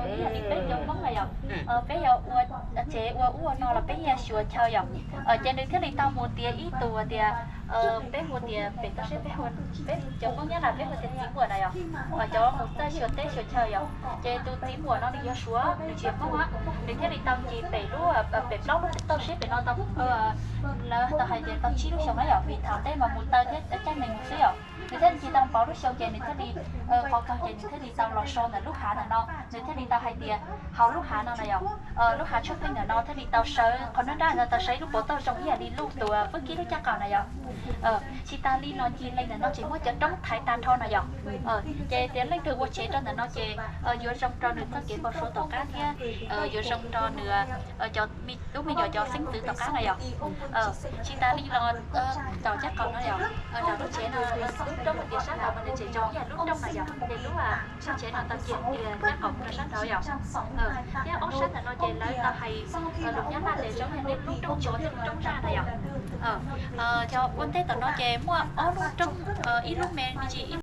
Yog li peb cov Hmoob na yom, peb yog ua tsev ua ub ua no los peb yeej xyuas chaw yom. Ces nws thiaj li tau mus tias ib tug tias, peb hu tias pem toj siab, peb cov Hmoob Nyab Laj peb hu tias txiv muam na yom, cov mus txawj xyuas teb xyuas chaw yom. Ces tus txiv muam no nws yog Suav, nws tsis yog Hmoob, nws thiaj li tau ncig pem lub, pem plaub lub toj siab pem no tau, lawv tau hais tias tau tsib lub xyoo na yom, vim thaum ntej mas mus taw thiab caij nees mus xwb yom. Nws thiaj li ncig tau plaub lub xyoo ces nws thiaj li, qhov kawg ces nws thiaj li tau los so ntawm lub hav ntawm no, nws thiaj li tau hais tias hauv lub hav no na yom, lub hav tshuaj pheej ntawm no thiaj li tau sawv qhov nruab nrab no tau sawv ib lub pov tauj zoo ib yam li lub tus Vwj Kib lub caj qaum na yom. Tsis tas li no ncig leej ntawm no tseem muaj cov roob thaiv tag nrho na yom. Ces tias leej twg ua tsev rau ntawm no ces yuav zoo rau nws txoj kev npau suav tom qab thiab yuav zoo rau nws cov, lub me nyuam cov xeeb ntxwv tom qab na yom. Tsis tas li no, tom caj qaum no yom, nram lub tsev no lub roob tias sab nraud mas nws tseem zoo ib yam lub roob na yom, ces lub tsev no tau cia tias caj qaum rau sab nraud yom. Thiab ob sab ntawm no ces lawv tau hais lus Nyab Laj tias zoo ib yam li lub roob tsho thiab lub roob zaj na yom. Cov ua ntej tom no ces muaj ob lub roob, ib lub me ntsis ib